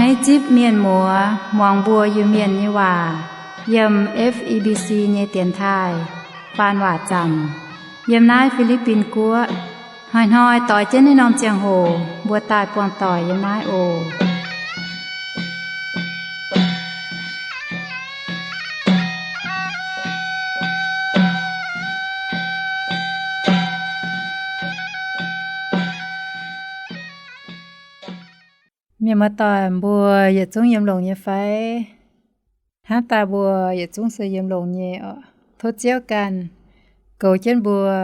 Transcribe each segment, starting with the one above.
Naaiv zipv mienh muoz muangx mbuo Iu-Mienh nyei waac yiem F E B C nyei dienx taaih faan waac zanc yiem naaiv Fi^li^bin Guoqv. Hnoi-hnoi doix jienv naaiv norm ziangh hoc mbuo daaih buangh doic yiem naaiv oc. Mienh muoz-doic, mbuo yietc zungv yiem longx nyei fai? Hnangv daaih mbuo yietc zungv se yiem longx nyei oc. Tov Ziouv ganh goux jienv mbuo,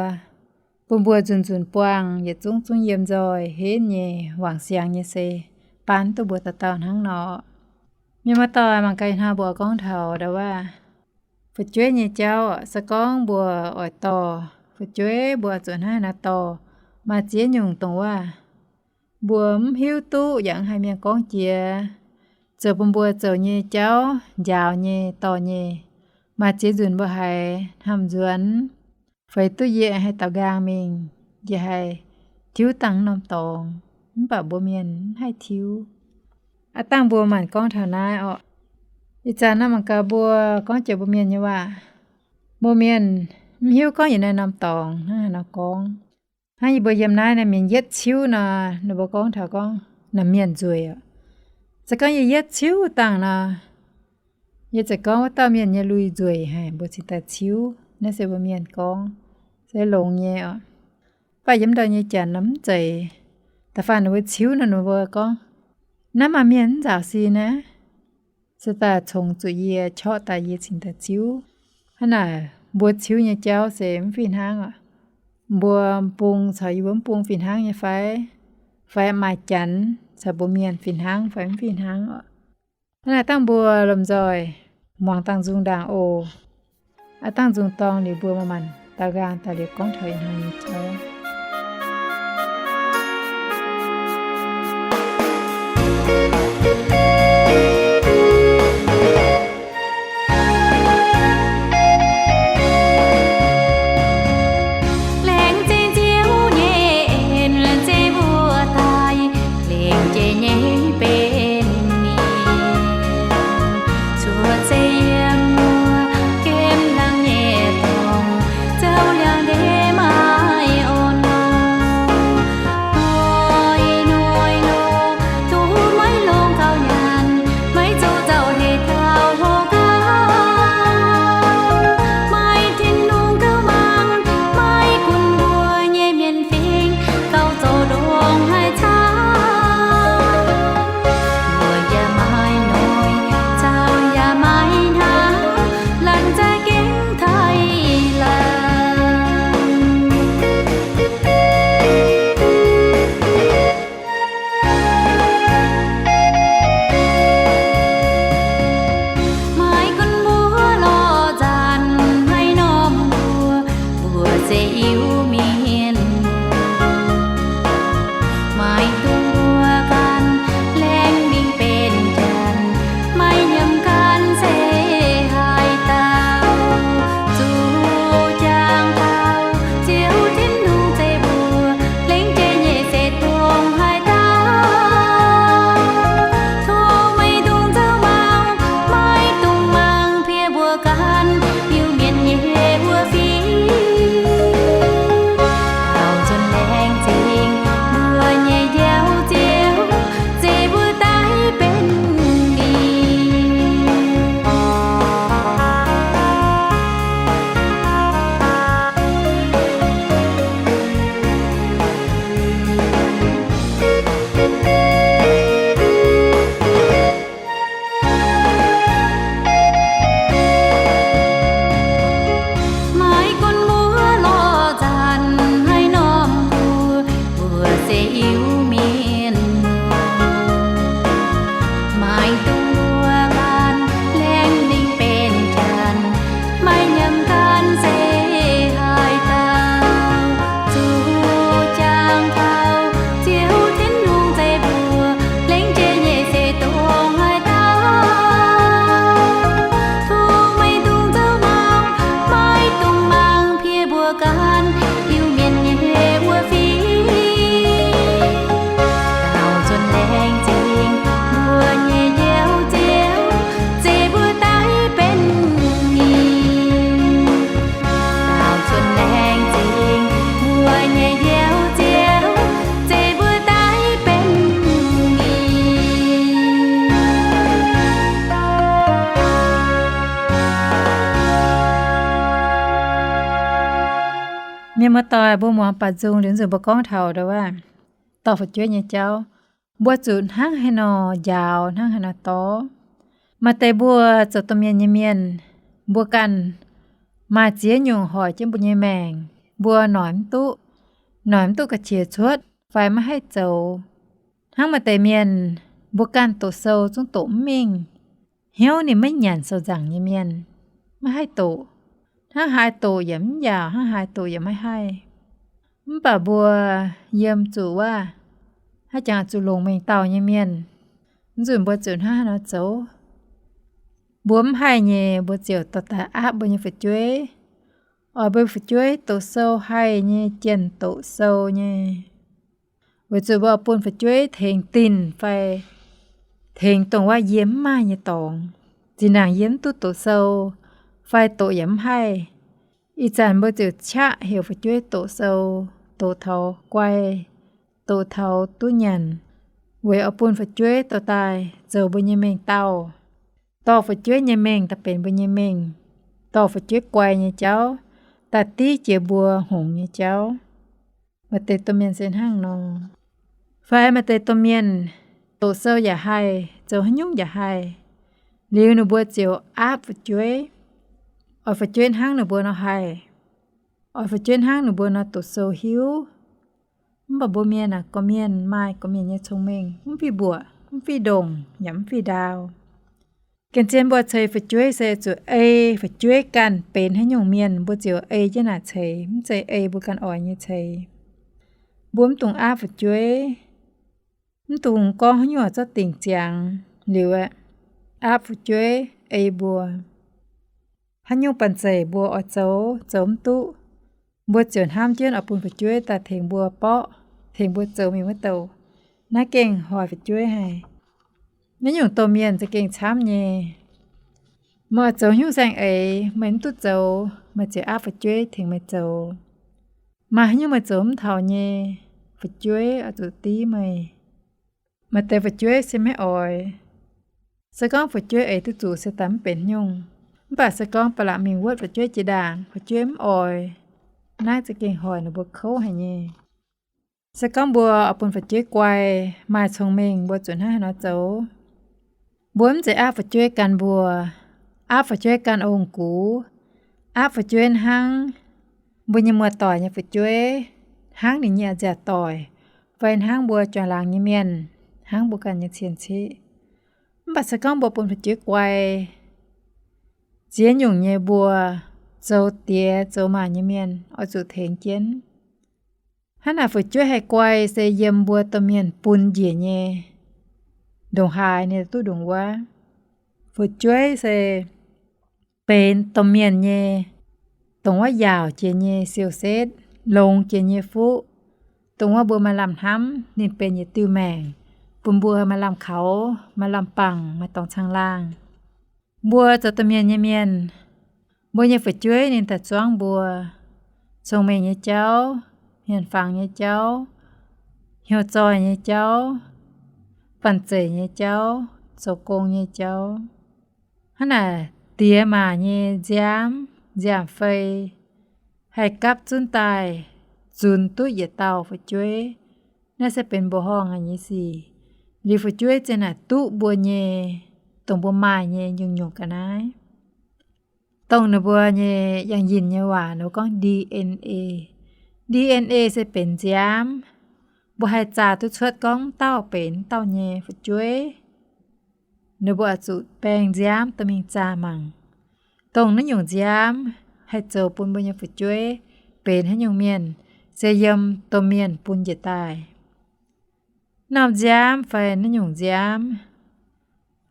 bun mbuo nzunc-nzunc buangh yietc zungv zungv yiem nzoih henv nyei, wangc siangx nyei se baan duqv mbuo dauh dauh hnangv nor. Mienh muoz-doic, mangc gaax ih hnoi mbuo gorngv taux ndau wuov fu'jueiv nyei jauv oc. Se gorngv mbuo oix dorh fu'jueiv, mbuo zuqc hnangv haaix nor dorh, maaih ziex nyungc dongh wuov mbuo mv hiuv duqv yaac mv haih mienh gorngv jiex, zoux bun mbuo zoux nyei jauv njaaux nyei, dorh nyei. Maaih ziex nzunc mbuo haiz hnamv nzuonx, feix duqv yie haih daaux nqaang mingh, yie haih tiuv dangh norm dorngx, mv baac mbuo mienh mv haih tiuv. Aav dangh mbuo maanc gorngv taux naaiv oc. Ih zanc naaiv mangc gaax mbuo gorngv jiex mbuo mienh nyei waac, mbuo mienh mv hiuv gorngv yietc naaiv norm dorngx hnangv haaix nor gorngv. Hnangv yie mbuo yiem naaiv naaiv mienh yietv ciuv nor, ninh mbuo gorngv taux gorngv naaiv mienh nzueic oc. Se gorngv yie yietv ciuv dangh nor, yie ziouc gorngv wuov dauh mienh nyei lui nzueic haic, mbuo cingx daaih ciuv. Naaiv se mbuo mienh gorngv, se longx nyei oc. Mv baac yiem ndau nyei janx nor mv zeiz. Da'faanh ninh mbuo ciuv nor, ninh mbuo gorngv, naaiv maaih mienh mv nzaaux sin naaiv, se daaih congx zuqc yie, qorqv daaih yie cingx daaih ciuv. Hnangv naaic mbuo ciuv nyei jauv se mv fih hnangv oc. Mbuo bung caux yie mbuo mv bung fih hnangv nyei fai? Fai maaih janx caux mbuo mienh fih hnangv fai mv fih hnangv oc. Hnangv naaic dangh mbuo lomh nzoih muangx dangh nzung ndaangc oc. Aav dangh nzung dorng liuz mbuo maaih maanc daaux nqaang daaih liuz gorngv taux ih hnoi nyei jauv. Laengz zingh Ziouv nyei en, laengz zingh mbuo daaih, laengz jiex nyei benx mienh. Cuotv seix yiem muoz-gemh laangz nyei dorngx, zoux liangx-ndeic maaih orn lorqc. Hnoi-hnoi nor, duqv maiv longc gauh nyanc, maiv zoux zaux heix taux hlo gauh. Maaih Tin-Hungh gauh mangc, maiv gunv mbuo nyei mienh fingx gauh zoux ndongc haaix camv. Mbuo yaac maiv noic, zaux yaac maiv hnangv, laanh za'gengh taaih laangz. Maiv gunv mbuo lorz nzanc haaix norm mbuox, mbuo se Iu-Mienh. Maiv dungx mbuo ganh laengz mingh benx janx, maiv nyiemc ganh se haaix dauh. Zuqc jangx taux Ziouv Tin-Hungh zeiv mbuo, lengc jeiv nyei se dongh haaix dauh. Tov maiv dungx zoux maux, maiv dungx mangc bieqc mbuo ganh Iu-Mienh nyei wuov fingx. Laauc nzuonx laengz zingh mbuo nyei Njoux Ziouv, zeiv mbuo daaih benx mienh. Maiv gunv mbuo lorz nzanc haaix norm mbuox, mbuo se Iu-Mienh. Maiv dungx mbuo ganh laengz mingh benx janx, maiv nyiemc ganh se haaix dauh. Zuqc jangx taux Ziouv Tin-Hungh zeiv mbuo, lengc jeiv nyei se dongh haaix dauh. Tov maiv dungx zoux maux, maiv dungx mangc bieqc mbuo ganh Iu-Mienh nyei wuov fingx. Laauc nzuonx laengz zingh mbuo nyei Doic mbuo muangx baac nzung liuz nzunc mbuo gorngv taux ndau wuov dorh fu'jueiv nyei jauv, mbuo zuqc hnangv haaix nor njaaux, hnangv haaix nor dorh. Maaih deix mbuo zoux domh mienh nyei mienh, mbuo ganh maaih ziex nyungc hoic jienv mbuo nyei maengc, mbuo noic mv duqv, noic mv duqv ga'qiex cuotv fai maiv haih zoux. Hnangv maaih deix mienh, mbuo ganh doqc sou zungv doqc mv mingh, hnyouv ninh maiv nyanc sou nzaangc nyei mienh, maiv haih doqc. Hnangv haaix doqc yaac mv njaaux, hnangv haaix doqc yaac maiv haih. Mv baac mbuo yiem zuqc wuov, haaix jangx zuqc longc mengh dauh nyei mienh, nzunc mbuo ziouc hnangv haaix nor zoux. Mbuo mv haih nyei, mbuo ziouc dorh daaih aapv mbuo nyei fu'jueiv, oix mbuo fu'jueiv doqc sou haih nyei, jienh doqc sou nyei. Weic zuqc mbuo oix bun fu'jueiv tengx dinc fai tengx dongh wuov yie mv maaih nyei dorngx, zinh ndaangc yie mv duqv doqc sou fai doqc yaac mv haih. Ih zanc mbuo ziouc qaqv heuc fu'jueiv doqc sou, doqc taux guai, doqc taux duqv nyanc, weic oix bun fu'jueiv dorh daaih zoux mbuo nyei mengh dauh, dorh fu'jueiv nyei mengh daaih benx mbuo nyei mengh, dorh fu'jueiv guai nyei jauv daaih div jiex mbuo hngongx nyei jauv. Maaih deix domh mienh se hnangv nor. Fai maaih deix domh mienh doqc sou yaac haih, zoux haaix nyungc yaac haih, liuz ninh mbuo ziouc aapv fu'jueiv, oix fu'jueiv hnangv ninh mbuo nor haih, oix fu'jueiv hnangv ninh mbuo nor doqc sou hiuv. Mv baac mbuo mienh aah, gorqv-mienh maaih gorqv-mienh nyei cong-mengh, mv fih mbuoqc, mv fih ndongc, yaac mv fih ndaau. Gengh zien mbuo ceix fu'jueiv se zuqc ei fu'jueiv ganh benx haaix nyungc mienh, mbuo ziouc ei jienv naaic ceix, mv zeiz ei mbuo ganh oix nyei ceix. Mbuo mv dungx aapv fu'jueiv, mv dungx gorngv haaix nyungc zorqv dingc ziangx liuz aapv fu'jueiv ei mbuo. Haaix nyungc banh zeic mbuo oix zoux, zoux mv duqv, mbuo ziouc hnamv jienv oix bun fu'jueiv daaih tengx mbuo borqv, tengx mbuo zoux mingh wuov douc. Naaiv gengh hoic fu'jueiv haic. Naaiv nyungc domh mienh za'gengh camv nyei. Meih oix zoux haaix nyungc saeng-eix, meih mv duqv zoux, meih ziouc aapv fu'jueiv tengx meih zoux. Maaih haaix nyungc meih zoux mv taux nyei, fu'jueiv oix zuqc div meih. Maaih deix fu'jueiv se maiv oix. Se gorngv fu'jueiv eix duqv zuqc se daaih mv benx nyungc. Mv baac se gorngv ba'laqc mingh wuotv fu'jueiv jiex ndaangc, fu'jueiv mv oix, naaiv za'gengh hoic ninh mbuo kouv haic nyei. Se gorngv mbuo oix bun fu'jueiv guai, maaih cong-mengh, mbuo zuqc hnangv haaix nor zoux? Mbuo mv zeiz aapv fu'jueiv gan mbuo, aapv fu'jueiv gan ong-gux, aapv fu'jueiv hnangv mbuo nyei muoz-doic nyei fu'jueiv, hnangv ninh nyei a'nziaauc doic, fai hnangv mbuo juangc laangz nyei mienh, hnangv mbuo ganh nyei cien-ceqv. Mv baac se gorngv mbuo bun fu'jueiv guai, ziex nyungc nyei mbuo zoux diex zoux maac nyei mienh oix zuqc tengx jienv. Hnangv naaic fu'jueiv haih guai se yiem mbuo domh mienh bun njiec nyei ndongc haaix ninh duqv ndongc wuov. Fu'jueiv se benx domh mienh nyei, dongh wuov yaauc jiex nyei siou-setv, longx jiex nyei fuqv, dongh wuov mbuo maaih lamh hnamv ninh benx yietc diuh maengc, bun mbuo maaih lamh kaux, maaih lamh bangc, maaih dorngx caangh laangh. Mbuo zoux domh mienh nyei mienh, mbuo nyei fu'jueiv ninh daaih zuangv mbuo cong-mengh nyei jauv, hmien-fangx nyei jauv, hnyouv zoih nyei jauv, banh zeic nyei jauv, zoux gong nyei jauv. Hnangv naaic, diex maac nyei nziaamv, nziaamv-fei, haih gapv zunv daaih zunx duqv yietc dauh fu'jueiv, naaiv se benx mbuoqc horngh haic nyei sic. Liuz fu'jueiv zien naaic duqv mbuo nyei, dongh mbuo maaih nyei nyungc-nyungc ga'naaiv. Dongh ninh mbuo nyei yangh yinh nyei waac ninh mbuo gorngv D N A. D N A se benx nziaamv, mbuo haih zaah duqv cuotv gorngv dauh benx dauh nyei fu'jueiv. Ninh mbuo oix zuqc baeng nziaamv dorh mingh zaah mangc, dongh naaiv nyungc nziaamv haih zoux bun mbuo nyei fu'jueiv benx haaix nyungc mienh, se yiem domh mienh bun njiec daaih. Norm nziaamv fai naaiv nyungc nziaamv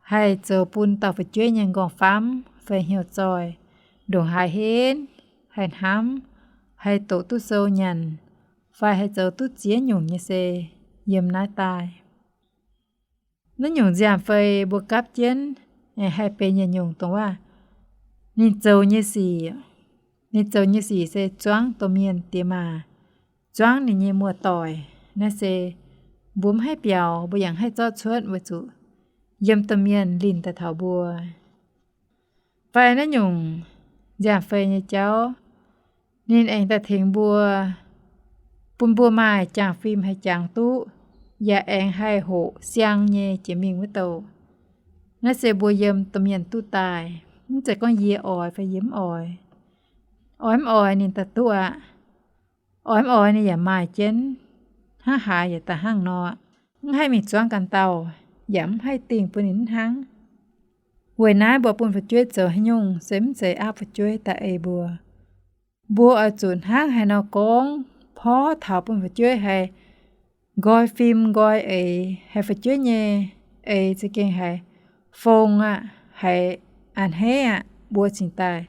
haih zoux bun dauh fu'jueiv nyei nqorngv-famv fai hnyouv zoih ndongc haaix henv, haih hnamv, haih doqc duqv sou nyanc, fai haih zoux duqv ziex nyungc nyei se yiem naaiv daaih. Naaiv nyungc nziaamv-fei mbuo gapv jienv, haih benx yietc nyungc dongh wuov, ninh zoux nyei sic, ninh zoux nyei sic se zuangv domh mienh diex maac, zuangv ninh nyei muoz-doic. Naaiv se mbuo mv haih biaux, mbuo yaac mv haih zorqv cuotv weic zuqc yiem domh mienh linh daaih taux mbuo. Fai naaiv nyungc nziaamv-fei nyei jauv, ninh aengx daaih tengx mbuo bun mbuo maaih jangx fim haih jangx duqv, yaac aengx haih hoqc siang nyei jiex mingh wuov douh. Naaiv se mbuo yiem domh mienh duqv daaih, mv zeiz gorngv yie oix fai yie mv oix. Oix mv oix ninh daaih duqv aqv. Oix mv oix ninh yaac maaih jienv, hnangv haaix yaac daaih hnangv nor. Mv haih mingh zuangv ganh dauh, yaac mv haih dingh bun ninh mv hnangv. Weic naaiv mbuo bun fu'jueiv zoux haaix nyungc se mv zeiz aapv fu'jueiv daaih ei mbuo. Mbuo oix zuqc hnangv haaix nor gorngv, porv taux bun fu'jueiv haih nqoi fim nqoi eix, haih fu'jueiv nyei eix za'gengh haiz fong aqv, haiz a'hneiv aqv, mbuo cingx daaih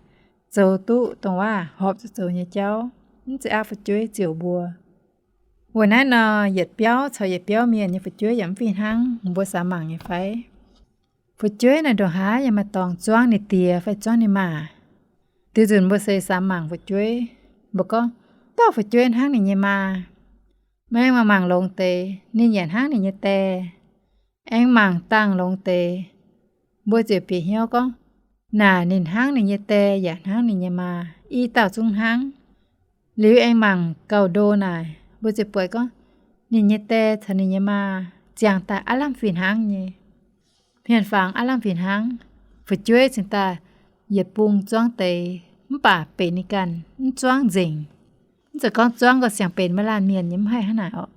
zoux duqv dongh waac horpc zuqc zoux nyei jauv, mv zeiz aapv fu'jueiv ziouc mbuo. Weic naaiv nor, yietc biauv caux yietc biauv mienh nyei fu'jueiv yaac mv fih hnangv, mbuo samx mangc nyei fai? Fu'jueiv naaic ndongc haaix yaac maaih dorngx zuangv ninh diex fai zuangv ninh maa. Diuh nzunc mbuo se samx mangc fu'jueiv, mbuo gorngv, dauh fu'jueiv hnangv ninh nyei maa. Maiv aengx mangc longx deix, ninh yaac hnangv ninh nyei die. Aengx mangc dangh longx deix, mbuo ziouc bieqc hnyouv gorngv, naaic ninh hnangv ninh nyei die yaac hnangv ninh nyei maa, i dauh zungv hnangv. Liuz aengx mangc gauh ndo naaic, mbuo ziouc buatc gorngv, ninh nyei die caux ninh nyei maa ziangh daaih aav lamh fih hnangv nyei. Hmien-fangx aav lamh fih hnangv. Fu'jueiv cingx daaih yietc bung zuangv deix, mv baac benx ninh ganh mv zuangv nzengc. Mv zeiz gorngv zuangv gauh siang benx maiv laanh mienh nyei, mv haih hnangv naaic oc.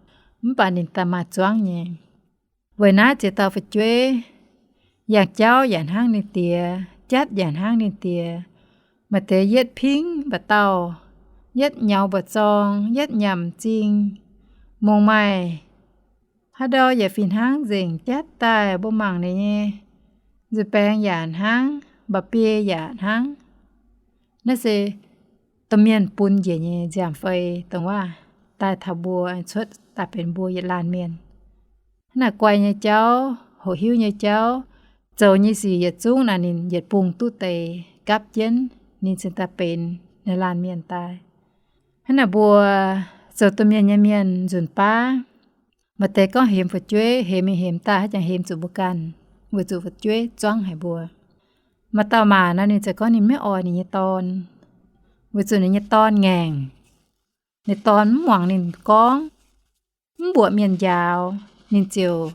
Mv baac ninh daaih maaih zuangv nyei. Weic naaiv ziex dauh fu'jueiv, yangh jauv yaac hnangv ninh diex, jatv yaac hnangv ninh diex, maaih deix yietv pingv mba'dauh, yietv nyaux mba'zorng, yietv nyanc m'zing, mongh maaih haaix ndau yaac fih hnangv nzengc, jatv daaih mbuo mangc ninh nyei nzuih baeng yaac hnangv, mba'biei yaac hnangv. Naaiv se domh mienh bun njiec nyei nziaamv-fei dongh waac daaih taux mbuo, cuotv daaih benx mbuo yietc laanh mienh. Hnangv naaic guai nyei jauv, hoqc hiuv nyei jauv, zoux nyei sic yietc zungv naaic ninh yietc bung duqv deix gapv jienv, ninh cingx daaih benx naaiv laanh mienh daaih. Hnangv naaic mbuo zoux domh mienh nyei mienh nzunc baav, maaih deix gorngv hemx fu'jueiv, hemx mingh hemx daaih, haaix jangx hemx zuqc mbuo ganh, weic zuqc fu'jueiv zuangv haic mbuo. Maaih dauh maac nor, ninh ziouc gorngv ninh maiv oix ninh nyei dorn, weic zuqc ninh nyei dorn ngaengc. Ninh dorn mv muangx ninh gorngv, mv mbuoqc mienh njaaux, ninh ziouc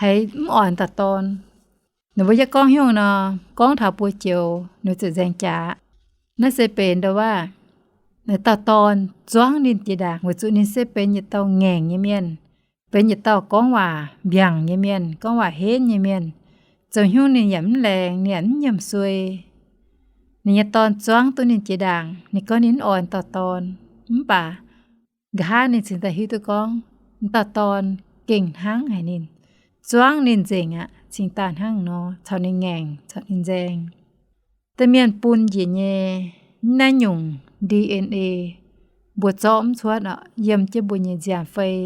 haiz mv oix dauh dorn. Ninh mbuo yie gorngv hnyouv nor, gorngv taux buo joux, ninh ziouc nzaeng jaax. Naaiv se benx ndo waac, naaiv dauh dorn zuangv ninh jiex ndaangc weic zuqc ninh se benx yietc dauh ngaengc nyei mienh, benx yietc dauh gorngv waac mbiaangc nyei mienh, gorngv waac henv nyei mienh. Zoux hnyouv ninh yaac mv laengz, ninh yaac mv nyiemc suei. Ninh nyei dorn zuangv duqv ninh jiex ndaangc, ninh gorngv ninh mv oix dauh dorn. Mv baac nqa'haav ninh cingx daaih hiuv duqv gorngv, dauh dorn gengh hnangv haic ninh, zuangv ninh nzengc aqv, cingx daaih hnangv nor, caux ninh ngaengc, caux ninh nzaeng. Domh mienh bun njiec nyei naaiv nyungc D N A, mbuo zorqv mv cuotv oc, yiem jienv mbuo nyei nziaamv-fei,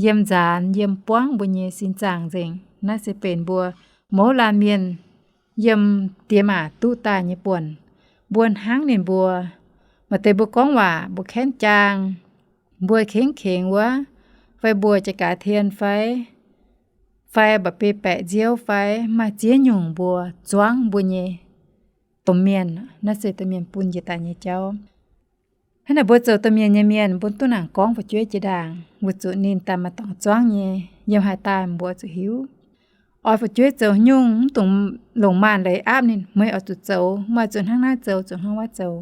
yiem nzaanx, yiem buangv mbuo nyei sin zaangc nzengc. Naaiv se benx mbuo mouz laanh mienh yiem diex maac duqv daaih nyei buonc. Mbuo hnangv ninh mbuo, maaih deix mbuo gorngv waac mbuo kaenv jaang, mbuo kengx kengx wuov, fai mbuo jaa gaax tien fai, fai mba'biei baeqc nziouv fai, maaih ziex nyungc mbuo zuangv mbuo nyei domh mienh. Naaiv se domh mienh bun njiec daaih nyei jauv. Hnangv naaic mbuo zoux domh mienh nyei mienh, mbuo duqv nangc gorngv fu'jueiv jiex ndaangc, weic zuqc ninh daaih maaih dorngx zuangv nyei. Yiem haaix daaih mbuo zuqc hiuv. Oix fu'jueiv zoux nyungc, mv dungx longc maanc leiz aapv ninh, meih oix zuqc zoux, meih oix zuqc hnangv naaiv zoux, zuqc hnangv wuov zoux.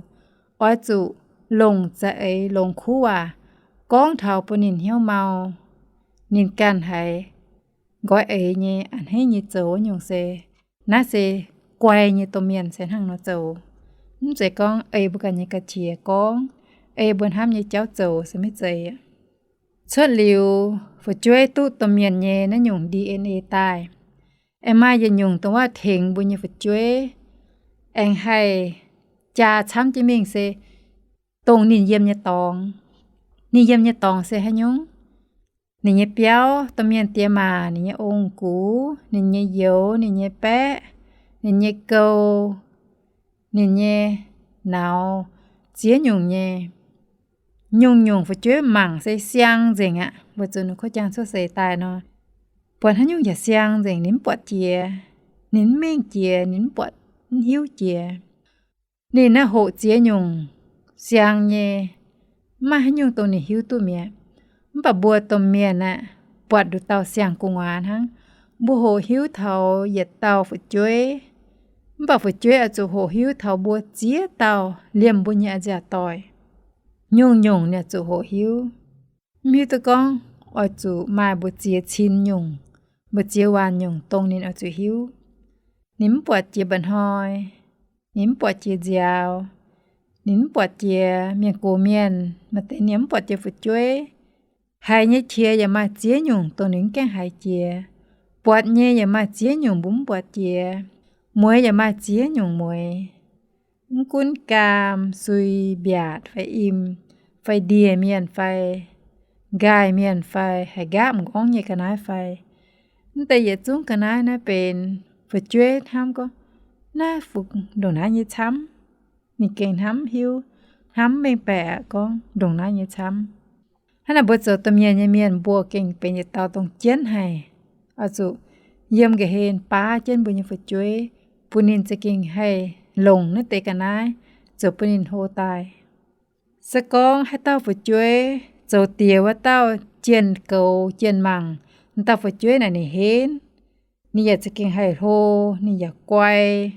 Oix zuqc longc za'eix, longc kuv waac gorngv taux bun ninh hnyouv mau, ninh ganh haiz nqoi eix nyei, a'hneiv nyei zoux nyungc se. Naaiv se guai nyei domh mienh se hnangv nor zoux. Mv zeiz gorngv ei mbuo ganh nyei ga'qiex gorngv, ei mbuo hnamv nyei jauv zoux se maiv zeiz. Cuotv liuz fu'jueiv duqv domh mienh nyei naaiv nyungc D N A daaih, aengx maaih yietc nyungc dongh waac tengx mbuo nyei fu'jueiv, aengx haih jaa camv jienv mingh se dongh ninh yiem nyei dorngx. Ninh yiem nyei dorngx se haaix nyungc? Ninh nyei biauv, domh mienh diex maac, ninh nyei ong-gux, ninh nyei youz, ninh nyei baeqv, ninh nyei gou, ninh nyei nauz, ziex nyungc nyei. Nyungc-nyungc fu'jueiv mangc se siang nzengc aqv. Weic zuqc ninh kuv jangx cuotv seix daaih nor, buatc haaix nyungc yaac siang nzengc, ninh mv buatc jiex, ninh mv mengh jiex, ninh mv buatc, mv hiuv jiex. Ninh naaiv hoqc ziex nyungc siang nyei Mv maaih haaix nyungc dongh ninh hiuv duqv mi'aqv. Mv baac mbuo domh mienh aeqv, buatc nduqc dauh siang gu'nguaaz hnangv. Mbuo hoqc hiuv taux yietc dauh fu'jueiv, mv baac fu'jueiv oix zuqc hoqc hiuv taux mbuo ziex dauh liemh mbuo nyei a'nziaauc doic. Nyungc-nyungc ninh oix zuqc hoqc hiuv. Mv hiuv duqv gorngv oix zuqc maaih mbu'ziex cin nyungc, mbu'ziex waanc nyungc dongh ninh oix zuqc hiuv. Ninh mv buatc jiex mba'hnoi, ninh mv buatc jiex nziaaux, ninh mv buatc jiex mienh gox mienh, maaih deix ninh mv buatc jiex fu'jueiv. Haiz nyei qiex yaac maaih ziex nyungc dongh ninh mv gaengh haiz jiex. Buatc nyei yaac maaih ziex nyungc mbuo mv buatc jiex. Mueiz yaac maaih ziex nyungc mueiz. Mv gunv gaam, sui, mbiaatc fai im, fai ndie mienh fai nqaai mienh fai haiz nqaapv m'nqorngv nyei ga'naaiv fai, mv deix yietc zungv ga'naaiv naaiv benx fu'jueiv hnamv gorngv, naaiv fu ndongc naaiv nyei camv. Ninh gengh hnamv hiuv, hnamv mengh baeqc aqv gorngv ndongc naaiv nyei camv. Hnangv naaic mbuo zoux domh mienh nyei mienh mbuo gengh benx yietc dauh dongh jienv haic, oix zuqc yiem nqa'haav baav jienv mbuo nyei fu'jueiv, bun ninh za'gengh haih longc naaiv deix ga'naaiv zoux bun ninh hlo daaih. Se gorngv haaix dauh fu'jueiv zoux diex wuov dauh jienh goux jienh mangc, dauh fu'jueiv naaic ninh henv, ninh yaac za'gengh haih hlo, ninh yaac guai.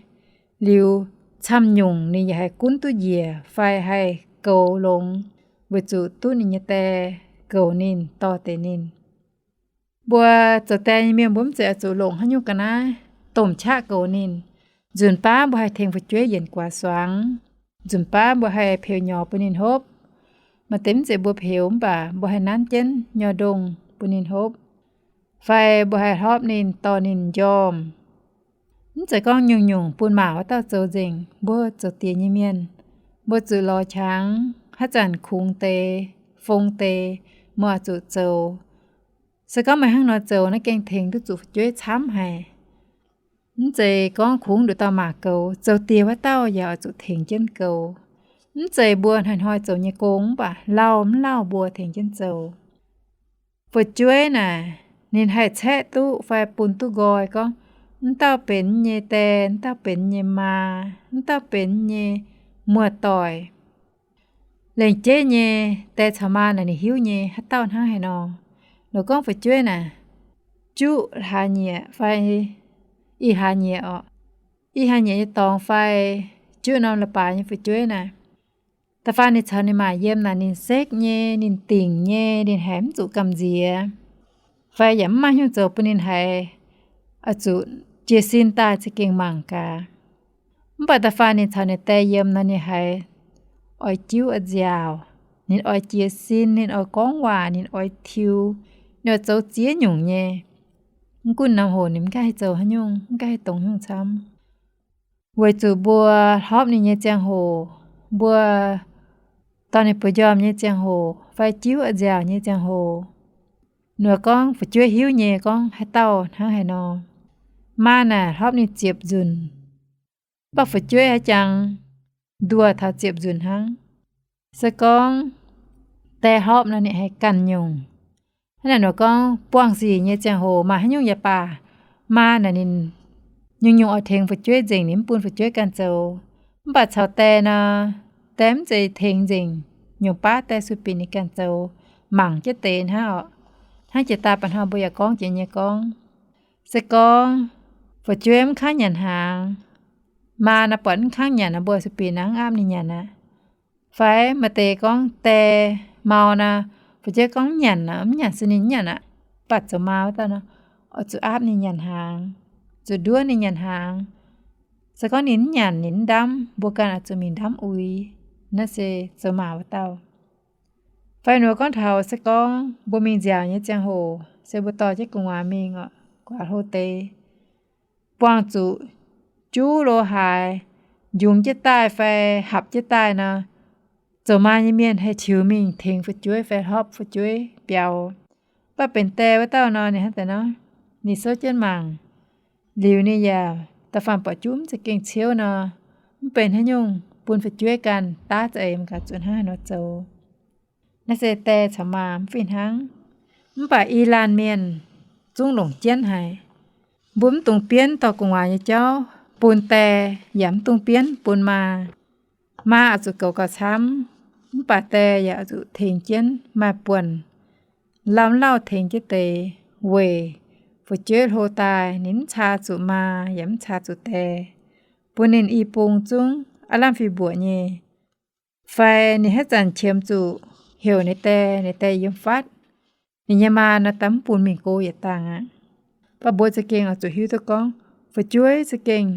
Liuz camv-nyungc ninh yaac haih gunv duqv njiec fai haih goux longx, weic zuqc duqv ninh nyei die goux ninh, dorh deix ninh. Mbuo zoux die nyei mienh mbuo mv zeiz oix zuqc longc haaix nyungc ga'naaiv domh qaqv goux ninh. Nzunc baav mbuo haih tengx fu'jueiv yienc guaax suangx, nzunc baav mbuo haih peux nyorx bun ninh hopv. Maaih deix mv zeiz mbuo peux mv baac mbuo haih nanv jienv nyorx ndongh bun ninh hopv, fai mbuo haih hlopv ninh, dorh ninh njormh. Mv zeiz gorngv nyungc-nyungc bun maac wuov dauh zoux nzengc. Mbuo zoux diex nyei mienh, mbuo zuqc lorz qangx, haaix zanc kungx deix, fong deix, mbuo oix zuqc zoux. Se gorngv meih hnangv nor zoux naaiv gengh tengx duqv zuqc fu'jueiv camv haic. Mv zeiz gorngv kungx nduqc dauh maac goux, zoux diex wuov dauh yaac oix zuqc tengx jienv goux. Mv zeiz mbuo hnoi-hnoi zoux nyei gong mv baac lauh mv lauh mbuo tengx jienv zoux. Fu'jueiv naaic ninh haih caeqv duqv fai bun duqv nqoi gorngv, mv dauh benx nyei die, mv dauh benx nyei maa, mv dauh benx nyei muoz-doic. Lengc jeiv nyei die caux maa naaic ninh hiuv nyei haaix dauh hnangv haaix nor. Lorqc gorngv fu'jueiv naaic, juqv hlaax nyieqc fai i hlaax nyieqc orqc, i hlaax nyieqc nyei dorngx fai juqv norm leiz-baaix nyei fu'jueiv naaic, da'faanh ninh caux ninh maac yiem naaic ninh sekv nyei, ninh dingc nyei, ninh haih mv zuqc gamh nziex, fai yaac mv maaih hnyouv zoux bun ninh haiz oix zuqc jiez sin daaih za'gengh mangc gaax. Mv baac da'faanh ninh caux ninh die yiem nor ninh haiz oix jiuv oix nziaauc, ninh oix jiez sin, ninh oix gorngv waac, ninh oix tiux, ninh oix zoux ziex nyungc nyei. Mv gunv norm hoc ninh mv gaengh haih zoux haaix nyungc, mv gaengh haih dongz nyungc camv. Weic zuqc mbuo hlopv ninh nyei ziangh hoc, mbuo dorh ninh buoz njormh nyei ziangh hoc fai jiuv oix nziaauc nyei ziangh hoc, ninh gorngv fu'jueiv hiuv nyei gorngv haaix dauh hnangv haaix nor. Maa naaic hlopv ninh ziepc nzunc, mv baac fu'jueiv haiz jangx nduoh taux ziepc nzunc hnangv. Se gorngv die hlopv nor ninh haih ganh nyungc. Hnangv naaic ninh gorngv buangh sic nyei ziangh hoc maaih haaix nyungc yaac baac, maa naaic ninh nyungc-nyungc oix tengx fu'jueiv nzengc, ninh mv bun fu'jueiv ganh zoux. Mv baac caux die nor, die mv zeiz tengx nzengc, nyungc baav die sueih binc ninh ganh zoux, mangc jienv deix hnangv orqc. Hnangv jiex daaih mba'hnoi mbuo yaac gorngv jiex nyei gorngv, se gorngv fu'jueiv mv kangv nyanc hnaangx, maa naaic buatc mv kangv nyanc nor mbuo sueih binc naaic mv aapv ninh nyanc aqv. Fai maaih deix gorngv die mau nor, fu'jueiv gorngv mv nyanc nor, mv nyanc se ninh mv nyanc aqv. Mv baac zoux maa wuov dauh nor, oix zuqc aapv ninh nyanc hnaangx, zuqc nduov ninh nyanc hnaangx. Se gorngv ninh mv nyanc ninh mv ndamv, mbuo ganh oix zuqc mingh ndamv uix. Naaiv se zoux maa wuov dauh. Fai ninh mbuo gorngv taux se gorngv mbuo mingh nziaauc nyei ziangh hoc, se mbuo dorh jienv gu'nguaaz mingh orqc, guaax hlo deix, buangh zuqc juv lo haaix, njungx jienv daaih fai hapc jienv daaih nor, zoux maa nyei mienh haih tiux mingh tengx fu'jueiv fai hlopv fu'jueiv biaux. Mv baac benx die wuov dauh nor ninh hnangv deix nor, ninh souv jienv mangc, liuz ninh yaac da'faanh buatc juv mv za'gengh ciouv nor, mv benx haaix nyungc, bun fu'jueiv ganh daav za'eix mangc gaax zuqc hnangv haaix nor zoux. Naaiv se die caux maa mv fih hnangv. Mv baac i laanh mienh zungv longc jienv haic. Mbuo mv dungx bienv dorh gu'nguaaz nyei jauv bun die, yaac mv dungx bienv bun maa. Maa oix zuqc goux gauh camv, mv baac die yaac oix zuqc tengx jienv maaih buonc, lauh lauh tengx jienv deix weic fu'jueiv hlo daaih ninh mv caa zuqc maa yaac mv caa zuqc die, bun ninh i bung zungv aav lamh fih mbuoqc nyei. Fai ninh haaix zanc qiemx zuqc heuc ninh die, ninh die yiem fatv, ninh nyei maa nor daaih mv bun mingh go yietc dangh aqv. Mv baac mbuo za'gengh oix zuqc hiuv duqv gorngv fu'jueiv za'gengh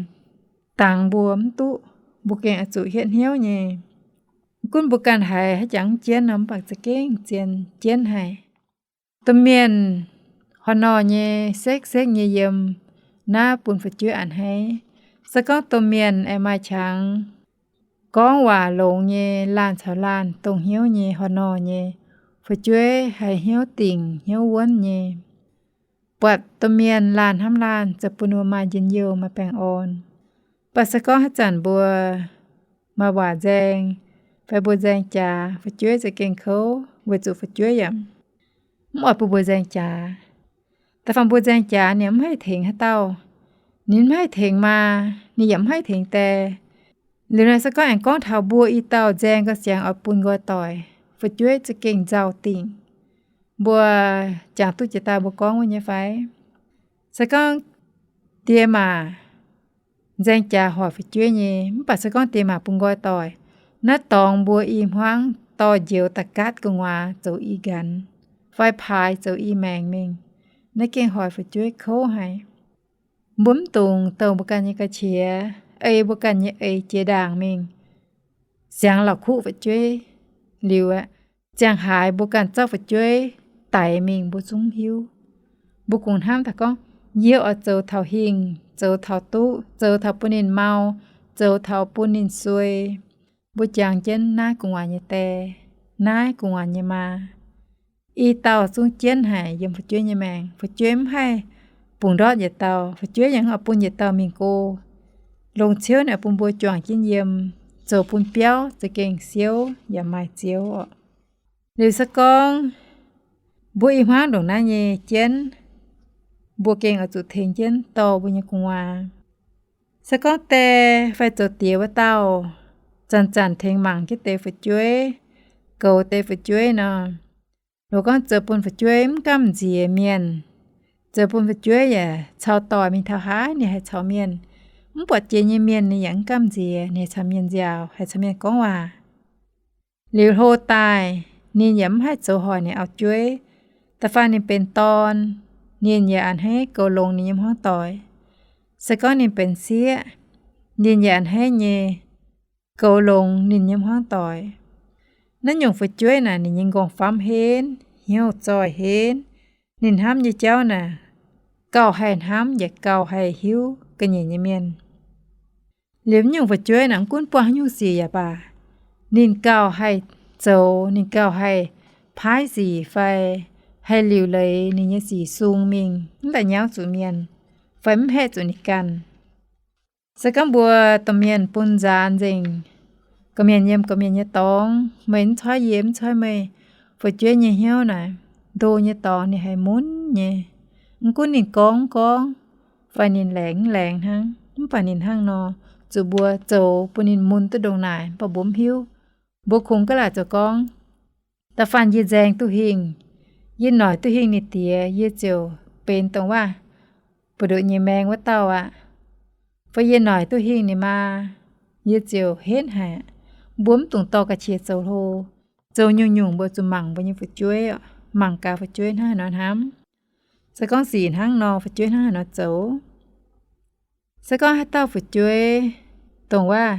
dangx mbuo mv duqv, mbuo gengh oix zuqc hietv hnyouv nyei. Mv gunv mbuo ganh haiz haaix jangx jienv nor, mv baac za'gengh zien jienv haic. Domh mienh horh nor nyei sekv sekv nyei yiem naaiv bun fu'jueiv a'hneiv. Se gorngv domh mienh aengx maaih qangx gorngv waac longx nyei, laanh caux laanh dongh hnyouv nyei, horh nor nyei, fu'jueiv haih hnyouv dingc hnyouv wuonv nyei. Buatc domh mienh laanh hnamv laanh zoux bun ninh mbuo maaih njien-youh maaih baengh orn. Mv baac se gorngv haaix zanc mbuo maaih waac nzaeng fai mbuo nzaeng jaax, fu'jueiv za'gengh kouv weic zuqc fu'jueiv yaac mv oix bun mbuo nzaeng jaax. Da'faanh mbuo nzaeng jaax ninh mv haih tengx haaix dauh, ninh mv haih tengx maa, ninh yaac mv haih tengx die. Liuz naaiv se gorngv aengx gorngv taux mbuo i dauh nzaeng gauh siangx oix bun nqoi doic, fu'jueiv za'gengh nzauh dingc. Mbuo jangx duqv jiex daaih mbuo gorngv wuov nyei fai? Se gorngv die maac nzaeng jaax hoic fu'jueiv nyei, mv baac se gorngv die maac bun nqoi doic, naaiv dorngx mbuo i hmuangv dorh njoux da'gatv gu'nguaaz zoux i nqanx, fai paaix zoux i maengx mingh, naaiv gengh hoic fu'jueiv kouv haic. Mbuo mv dungx douh mbuo ganh nyei ga'qiex, ei mbuo ganh nyei eix jiex ndaangc mingh, siangx la'kuqv fu'jueiv liuz aqv, ziangh haaix mbuo ganh zorqv fu'jueiv daix mingh mbuo zungv hiuv. Mbuo kungx hnamv daaih gorngv, yie oix zoux taux hingh, zoux taux duqv, zoux taux bun ninh mau, zoux taux bun ninh suei. Mbuo jangx jienv naaiv gu'nguaaz nyei die, naaiv gu'nguaaz nyei maa. I dauh zungv jienv haic yiem fu'jueiv nyei maengc. Fu'jueiv mv haih bungx ndortv yietc dauh, fu'jueiv yaac mv oix bun yietc dauh mingh go. Longc ciouv naaic bun mbuo juangc jienv yiem, zoux bun biauv za'gengh siouv yaac maaih ziouv oc. Liuz se gorngv mbuo i hmuangv ndongc naaiv nyei jienv, mbuo gengh oix zuqc tengx jienv dorh mbuo nyei gu'nguaaz. Se gorngv die fai zoux diex wuov dauh zanc-zanc tengx mangc jienv deix fu'jueiv, goux deix fu'jueiv nor, loz gorngv zoux bun fu'jueiv mv gamh nziex mienh, zoux bun fu'jueiv yaac cau doic mingh taux haaix ninh haih caux mienh, mv buatc jiex nyei mienh ninh yaac mv gamh nziex, ninh haih caux mienh nziaauc, haih caux mienh gorngv waac. Liuz hlo daaih ninh yaac mv haih zoux hoic ninh auv-jueiv. Da'faanh ninh benx dorn, ninh yaac a'hneiv goux longx ninh nyei hmuangv doic. Se gorngv ninh benx sieqv, ninh yaac a'hneiv nyei goux longx ninh nyei hmuangv doic. Naaiv nyungc fu'jueiv naaic ninh nyei nqorngv-famv henv, hnyouv zoih henv. Ninh hnamv nyei jauv naaic gauh haih hnamv yaac gauh haih hiuv ga'nyiec nyei mienh. Liuz nyungc fu'jueiv naaic mv gunv buangh haaix nyungc sic yaac baac, ninh gauh haih zoux, ninh gauh haih paaiv sic fai haih liuc leiz ninh nyei sic sung mingh mv daaih nyauv zuqc mienh fai mv haeqv zuqc ninh ganh. Se gorngv mbuo domh mienh bun nzaanx nzengc, gorqv-mienh yiem gorqv-mienh nyei dorngx, meih mv coiv yie, yie mv coiv meih, fu'jueiv nyei hnyouv naaic, ndo nyei dorngx ninh haih mun nyei. Mv gunv ninh gorngv gorngv fai ninh laengz mv laengz hnangv, mv baac ninh hnangv nor zuqc mbuo zoux bun ninh mun duqv ndongc naaic, mv baac mbuo mv hiuv. Mbuo kungx gaav laaic zoux gorngv, da'faanh yie nzaeng duqv hingh, yie noic duqv hingh ninh diex, yie ziouc benx dongh waac buoz-ndoqv nyei maeng wuov dauh aqv. Fai yie noic duqv hingh ninh maa, yie ziouc henv haic. Mbuo mv dungx dorh ga'qiex zoux hlo. Zoux nyungc-nyungc mbuo zuqc mangc mbuo nyei fu'jueiv, mangc gaax fu'jueiv hnangv haaix nor hnamv. Se gorngv sic hnangv nor, fu'jueiv hnangv haaix nor zoux. Se gorngv haaix dauh fu'jueiv, dongh waac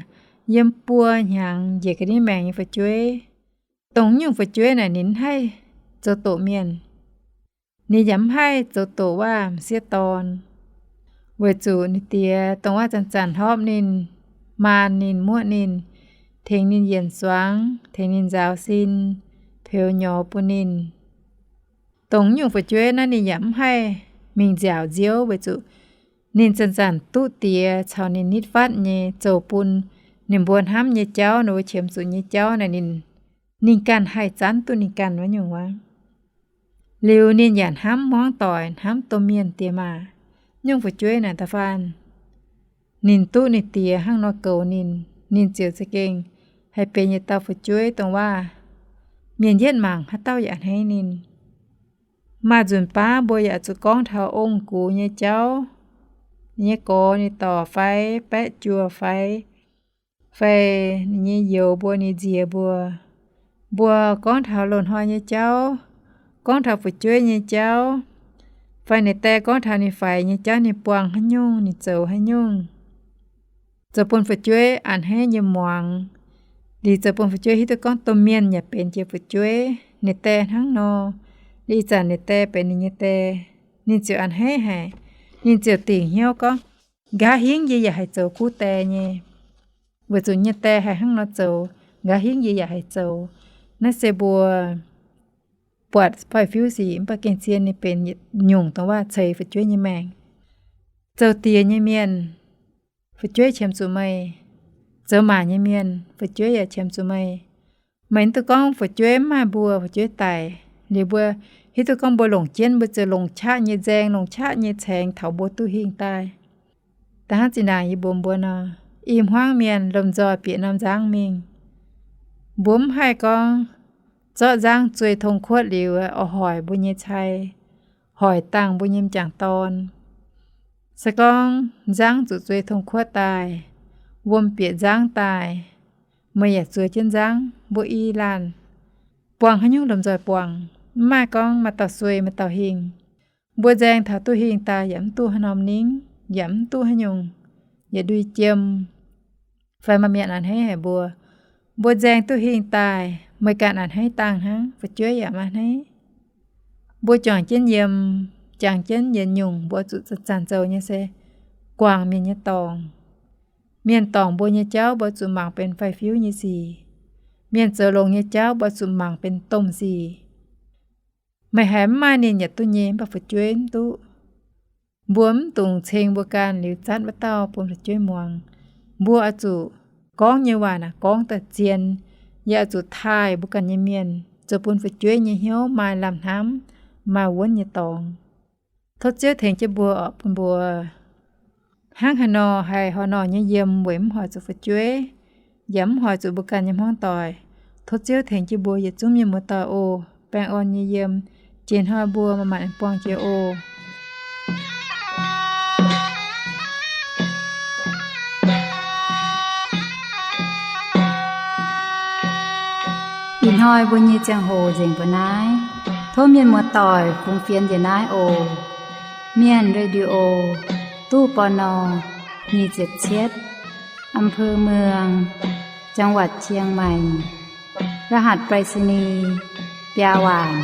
yiem buo hnyangx njiec ga'ndiev maengx nyei fu'jueiv, dongh nyungc fu'jueiv naaic ninh mv haih zoux doqc mienh, ninh yaac mv haih zoux doqc waac m'sieqv dorn, weic zuqc ninh diex dongh waac zanc-zanc hlorpv ninh, maanh ninh, muoqv ninh, tengx ninh yienc zuangx, tengx ninh nzaaux sin, peux nyorx bun ninh. Dongh nyungc fu'jueiv naaiv ninh yaac mv haih mingh nziaauc nziouv, weic zuqc ninh zanc-zanc duqv diex caux ninh nitv fatv nyei, zoux bun ninh mbuo hnamv nyei jauv, ninh mbuo qiemx zuqc nyei jauv naaic ninh, ninh ganh haih zanv duqv ninh ganh wuov nyungc wuov. Liuz ninh yaac hnamv hmuangv doic, hnamv domh mienh diex maac. Nyungc fu'jueiv naaic da'faanh ninh duqv ninh diex hnangv nor goux ninh, ninh ziouc za'gengh haih benx yietc dauh fu'jueiv dongh waac. Mienh yietv mangc haaix dauh yaac a'hneiv ninh. Maaih nzunc baav mbuo yaac zuqc gorngv taux ong-gux nyei jauv, ninh nyei gorx ninh dorc fai baeqv juoh fai, fai ninh nyei youz mbuo, ninh nziex mbuo. Mbuo gorngv taux loz-hnoi nyei jauv, gorngv taux fu'jueiv nyei jauv, fai ninh die gorngv taux ninh faix nyei jauv, ninh buangh haaix nyungc, ninh zoux haaix nyungc, zoux bun fu'jueiv a'hneiv nyei muangx. Liuz zoux bun fu'jueiv hiuv duqv gorngv domh mienh yaac benx jiex fu'jueiv. Ninh die hnangv nor, liuz ih zanc ninh die benx ninh nyei die, ninh ziouc a'hneiv haic. Ninh ziouc dingc hnyouv gorngv, nqa'haav hingv yie yaac haih zoux kuv die nyei. Weic zuqc nyei die haih hnangv nor zoux, nqa'haav hingv yie yaac haih zoux. Naaiv se mbuo buatc faix-fiuv sic, mv baac gengh zien ninh benx yietc nyungc dongh waac ceix fu'jueiv nyei maengc. Zoux diex nyei mienh, fu'jueiv qiemx zuqc meih. Zoux maac nyei mienh, fu'jueiv yaac qiemx zuqc meih. Meih mv duqv gorngv fu'jueiv mv maaih mbuo, fu'jueiv daic, liuz mbuo hiuv duqv gorngv mbuo longc jienv, mbuo ziouc longc qaqv nyei nzaeng, longc qaqv nyei caengx taux mbuo duqv hingh daaih. Da'hnangv zinh ndaangc yie mbuox mbuo nor, i hmuangv mienh lomh nzoih bieqc norm nzangv mingh. Mbuo mv haih gorngv zorqv nzangv zueih tong-kuotv liuz oix hoic mbuo nyei cai, hoic dangh mbuo nyei m'jangc dorn. Se gorngv nzangv zuqc zueih tong-kuotv daaih, wuom bieqc nzangv daaih, meih yaac zueih jienv nzangv, mbuo i laanh buangh haaix nyungc lomh nzoih buangh, mv maaih gorngv maaih dauh sueih maaih dauh hingh. Mbuo nzaeng taux duqv hingh daaih yaac mv duqv haaix norm ningv, yaac mv duqv haaix nyungc, yietc ndui jiem. Fai maaih mienh a'hneiv haic mbuo, mbuo nzaeng duqv hingh daaih, meih ganh a'hneiv dangh hnangv, fu'jueiv yaac maiv a'hneiv. Mbuo juangc jienv yiem, jangx jienv yietc nyungc mbuo zuqc zanc-zanc zoux nyei se guangc mienh nyei dorngc. Mienh dorngc mbuo nyei jauv mbuo zuqc mangc benx faix-fiuv nyei sic. Mienh zoux longx nyei jauv mbuo zuqc mangc benx domh sic. Meih haiz mv maaih ninh yaac duqv nyei, mv baac fu'jueiv mv duqv. Mbuo mv dungx ceng mbuo ganh liuz zatv wuov dauh bun fu'jueiv muangx. Mbuo oix zuqc gorngv nyei waac naaic gorngv daaih zien, yaac oix zuqc taaih mbuo ganh nyei mienh, zoux bun fu'jueiv nyei hnyouv maaih lamh hnamv, maaih wuonv nyei dorngx. Tov Ziouv tengx jienv mbuo oc, bun mbuo hnangv haaix nor haih horh norh nyei yiem weic mv hoic zuqc fu'jueiv, yaac mv hoic zuqc mbuo ganh nyei hmuangv doic. Tov Ziouv tengx jienv mbuo yietc zungv mienh muoz-doic oc. Baengh orn nyei yiem. Jiex hnoi mbuo maaih maengc buangh jiex oc. Ih hnoi mbuo nyei ziangh hoc nzengc mbuo naaiv. Tov mienh muoz-doic fungx fienx njiec naaiv oc. Mienh Radio, ตู้ ปณ. nyic ziepc cietv, อำเภอเมือง จังหวัดเชียงใหม่ รหัสไปรษณีย์ biaa waanc.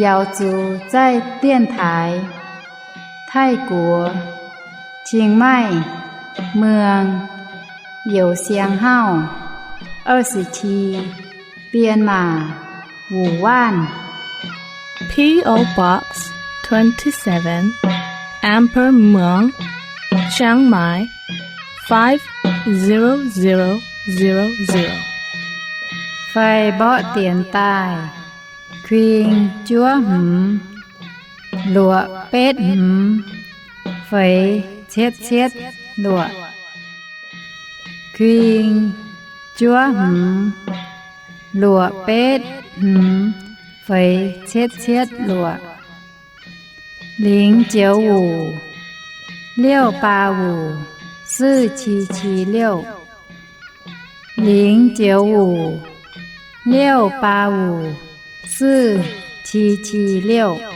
瑶族在电台 ไทกัว เชียงใหม่ เมือง 有香号 二十七 เปียนหม่า หมู่ว่าน P O Box twenty-seven, Amber Muang, Chiang Mai, five zero zero zero zero. Fai mborqv dienx daaih, kuing juov hmz, luoqc betv hmz, feix cietv cietv luoqc. Kuing juov hmz, luoqc betv hmz, feix cietv cietv luoqc. 零九五 六八五 四七七六. 零九五 六八五 四七七六.